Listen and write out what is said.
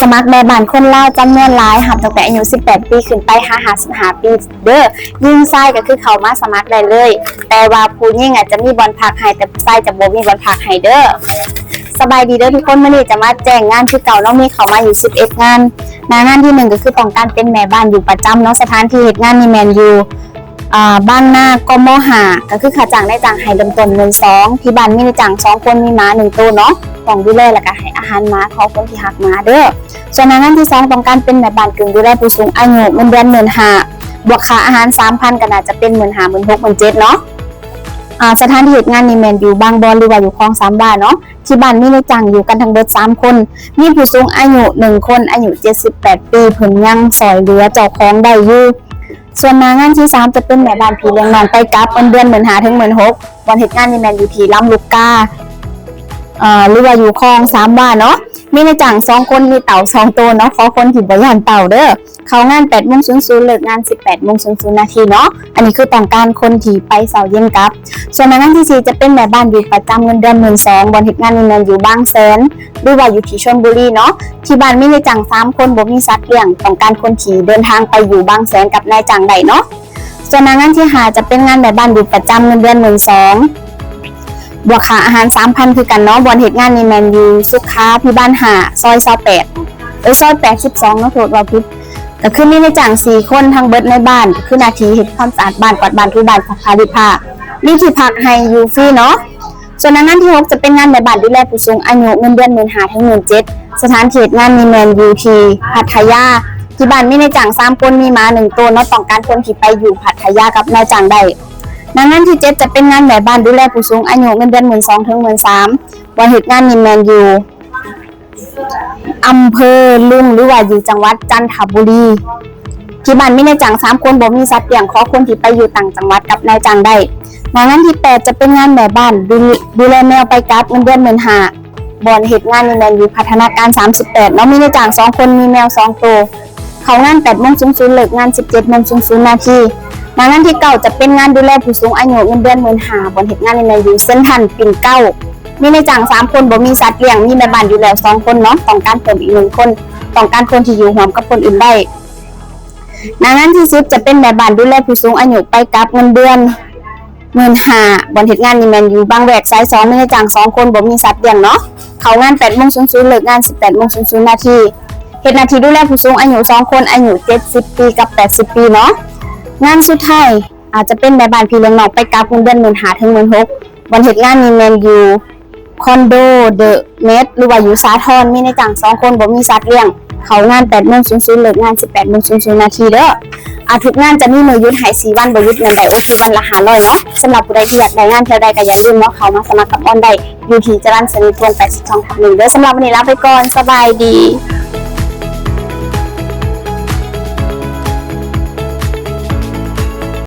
ສະໝັກແມ່ບ້ານຄົນລາວຈຳນວນຫຼາຍ ຮັບຕັ້ງແຕ່ອາຍຸສິບແປດປີຂຶ້ນໄປຫາຫ້າສິບຫ້າປີເດີ້. ຍິງຊາຍກໍຄືເຂົ້າມາສະໝັກໄດ້ເລີຍ, ແຕ່ວ່າຜູ້ຍິງອາດຈະມີບ່ອນພັກໃຫ້ ແຕ່ຜູ້ຊາຍຈະບໍ່ມີບ່ອນພັກໃຫ້ເດີ້. ສະບາຍດີເດີ້ທຸກຄົນ, ມື້ນີ້ຈະມາແຈ້ງງານຄືເກົ່າເນາະ, ມີເຂົ້າມາຢູ່ສິບເອັດງານ. ໜ້າງານທີໜຶ່ງກໍຄືຕ້ອງການເປັນແມ່ບ້ານຢູ່ປະຈຳເນາະ, ສະຖານທີ່ເຮັດງານນີ້ແມ່ນຢູ່ ອ່າ ບາງນາ ກມ ຫ້າ ກໍຄືຄ່າຈ້າງນາຍຈ້າງໃຫ້ເລີ່ມຕົ້ນໝື່ນສອງ ທີ່ບ້ານມີນາຍຈ້າງສອງຄົນ ມີໝາໜຶ່ງໂຕເນາະ, ຕ້ອງດູແລ ແລ້ວກໍໃຫ້ອາຫານໝາ ຂໍຄົນທີ່ຮັກໝາເດີ້. ສ່ວນໜ້າງານທີສອງ ຕ້ອງການເປັນແມ່ບ້ານກຶ່ງດູແລຜູ້ສູງອາຍຸ ເງິນເດືອນໝື່ນຫ້າ ບວກຄ່າອາຫານສາມພັນ ກໍໜ້າຈະເປັນໝື່ນຫ້າ ໝື່ນຫົກ ໝື່ນເຈັດເນາະ. ອ່າ ສະຖານທີ່ເຮັດງານນີ້ແມ່ນຢູ່ບາງບອນ ຫຼືວ່າຢູ່ຄອງສາມວາເນາະ, ທີ່ບ້ານມີນາຍຈ້າງຢູ່ກັນທັງເບິດສາມຄົນ, ມີຜູ້ສູງອາຍຸໜຶ່ງຄົນ ອາຍຸເຈັດສິບແປດປີ ເພິ່ນຍັງຊ່ອຍເຫຼືອເຈົ້າຂອງໄດ້ຢູ່. ສ່ວນໜ້າງານທີສາມ ຈະເປັນແມ່ບ້ານພີ່ລ້ຽງນ້ອງໄປກັບ ເງິນເດືອນໝື່ນຫ້າ ເຖິງໝື່ນຫົກ. ບ່ອນເຮັດງານນີ້ແມ່ນຢູ່ທີ່ລຳລູກກາ ເອີ ຫຼືວ່າຢູ່ຄອງສາມວາເນາະ, ມີນາຍຈ້າງສອງຄົນ ມີເຕົ່າສອງໂຕເນາະ, ຂໍຄົນທີ່ບໍ່ຢ້ານເຕົ່າເດີ້. ເຂົ້າງານແປດໂມງສູນສູນ ເລີກງານສິບແປດໂມງສູນສູນນາທີເນາະ. ອັນນີ້ຄືຕ້ອງການຄົນທີ່ໄປເຊົ້າເຢັນກັບ. ສ່ວນໜ້າງານທີສີ່ ຈະເປັນແມ່ບ້ານຢູ່ປະຈຳ ເງິນເດືອນໝື່ນສອງ. ບ່ອນເຮັດງານນີ້ແມ່ນຢູ່ບາງແສນ ຫຼືວ່າຢູ່ທີ່ຊົນບູລີເນາະ, ທີ່ບ້ານມີນາຍຈ້າງສາມຄົນ ບໍ່ມີສັດລ້ຽງ, ຕ້ອງການຄົນທີ່ເດີນທາງໄປຢູ່ບາງແສນກັບນາຍຈ້າງໄດ້ເນາະ. ສ່ວນໜ້າງານທີຫ້າ ຈະເປັນງານແມ່ບ້ານຢູ່ປະຈຳ ເງິນເດືອນໝື່ນສອງ ບວກຄ່າອາຫານສາມພັນຄືກັນເນາະ. ບ່ອນເຮັດງານນີ້ແມ່ນຢູ່ສຸຂາພິບານຫ້າ ຊອຍຊາວແປດ ເອີ ຊອຍແປດສິບສອງເນາະ, ໂທດ ເວົ້າຜິດ. ກໍຄືມີນາຍຈ້າງສີ່ຄົນ ທັງເບິດໃນບ້ານ, ກໍຄືໜ້າທີ່ເຮັດຄວາມສະອາດບ້ານ, ກວາດບ້ານ, ຖູບ້ານ, ຊັກຜ້າ, ລີດຜ້າ, ລີດຜ້າ. ມີທີ່ພັກໃຫ້ຢູ່ຟຣີເນາະ. ສ່ວນໜ້າງານທີຫົກ ຈະເປັນງານແມ່ບ້ານດູແລຜູ້ສູງອາຍຸ ເງິນເດືອນໝື່ນຫ້າ ເຖິງໝື່ນເຈັດ. ສະຖານທີ່ເຮັດງານນີ້ແມ່ນຢູ່ທີ່ພັດທະຍາ, ທີ່ບ້ານມີນາຍຈ້າງສາມຄົນ ມີໝາໜຶ່ງໂຕເນາະ, ຕ້ອງການຄົນທີ່ໄປຢູ່ພັດທະຍາກັບນາຍຈ້າງໄດ້. ໜ້າງານທີເຈັດ ຈະເປັນງານແມ່ບ້ານດູແລຜູ້ສູງອາຍຸ ເງິນເດືອນໝື່ນສອງ ເຖິງໝື່ນສາມ. ບ່ອນເຮັດງານນີ້ແມ່ນຢູ່ ອຳເພີລຸງ ຫຼືວ່າຢູ່ຈັງຫວັດຈັນທະບູລີ, ທີ່ບ້ານມີນາຍຈ້າງສາມຄົນ ບໍ່ມີສັດລ້ຽງ, ຂໍຄົນທີ່ໄປຢູ່ຕ່າງຈັງຫວັດກັບນາຍຈ້າງໄດ້. ໜ້າງານທີແປດ ຈະເປັນງານແມ່ບ້ານດູ ດູແລແມວໄປກັບ ເງິນເດືອນໝື່ນຫ້າ. ບ່ອນເຮັດງານນີ້ແມ່ນຢູ່ພັດທະນາການສາມສິບແປດເນາະ, ມີນາຍຈ້າງສອງຄົນ ມີແມວສອງໂຕ. ເຂົ້າງານແປດໂມງສູນສູນ ເລີກງານສິບເຈັດໂມງສູນສູນນາທີ. ໜ້າງານທີເກົ້າ ຈະເປັນງານດູແລຜູ້ສູງອາຍຸ ເງິນເດືອນໝື່ນຫ້າ. ບ່ອນເຮັດງານນີ້ແມ່ນຢູ່ເຊັນທຣັນປິ່ນເກົ້າ, ມີນາຍຈ້າງສາມຄົນ ບໍ່ມີສັດລ້ຽງ, ມີແມ່ບ້ານຢູ່ແລ້ວສອງຄົນເນາະ, ຕ້ອງການເພີ່ມອີກໜຶ່ງຄົນ, ຕ້ອງການຄົນທີ່ຢູ່ຮ່ວມກັບຄົນອື່ນໄດ້. ໜ້າງານທີສິບ ຈະເປັນແມ່ບ້ານດູແລຜູ້ສູງອາຍຸໄປກັບ ເງິນເດືອນໝື່ນຫ້າ. ບ່ອນເຮັດງານນີ້ແມ່ນຢູ່ບາງແວກສາຍສອງ, ມີນາຍຈ້າງສອງຄົນ ບໍ່ມີສັດລ້ຽງເນາະ. ເຂົ້າງານແປດໂມງສູນສູນ ເລີກງານສິບແປດໂມງສູນສູນນາທີ. ເຮັດໜ້າທີ່ດູແລຜູ້ສູງອາຍຸສອງຄົນ ອາຍຸເຈັດສິບປີກັບແປດສິບປີເນາະ. ງານສຸດທ້າຍ ອາດຈະເປັນແມ່ບ້ານພີ່ລ້ຽງນ້ອງໄປກັບ ເງິນເດືອນໝື່ນຫ້າ ເຖິງໝື່ນຫົກ. ບ່ອນເຮັດງານນີ້ແມ່ນຢູ່ຄອນໂດເດີເມັດ ຫຼືວ່າຢູ່ສາທອນ, ມີນາຍຈ້າງສອງຄົນ ບໍ່ມີສັດລ້ຽງ. ເຂົ້າງານແປດໂມງສູນສູນ ເລີກງານສິບແປດໂມງສູນສູນນາທີເດີ້. ອາ ທຸກງານຈະມີມື້ຢຸດໃຫ້ສີ່ວັນ, ບໍ່ຢຸດງານໄດ້ວັນຄືວັນລະຫ້າຮ້ອຍເນາະ. ສຳລັບຜູ້ໃດທີ່ຢາກໄດ້ງານແຖວໃດກໍຢ່າລືມເນາະ, ເຂົ້າມາສະໝັກກັບອອນໄດ້ຢູ່ທີ່ຈະລັນສະນິດວົງ ແປດສິບສອງທັບໜຶ່ງເດີ້. ສຳລັບມື້ນີ້ລາໄປກ່ອນ, ສະບາຍດີ.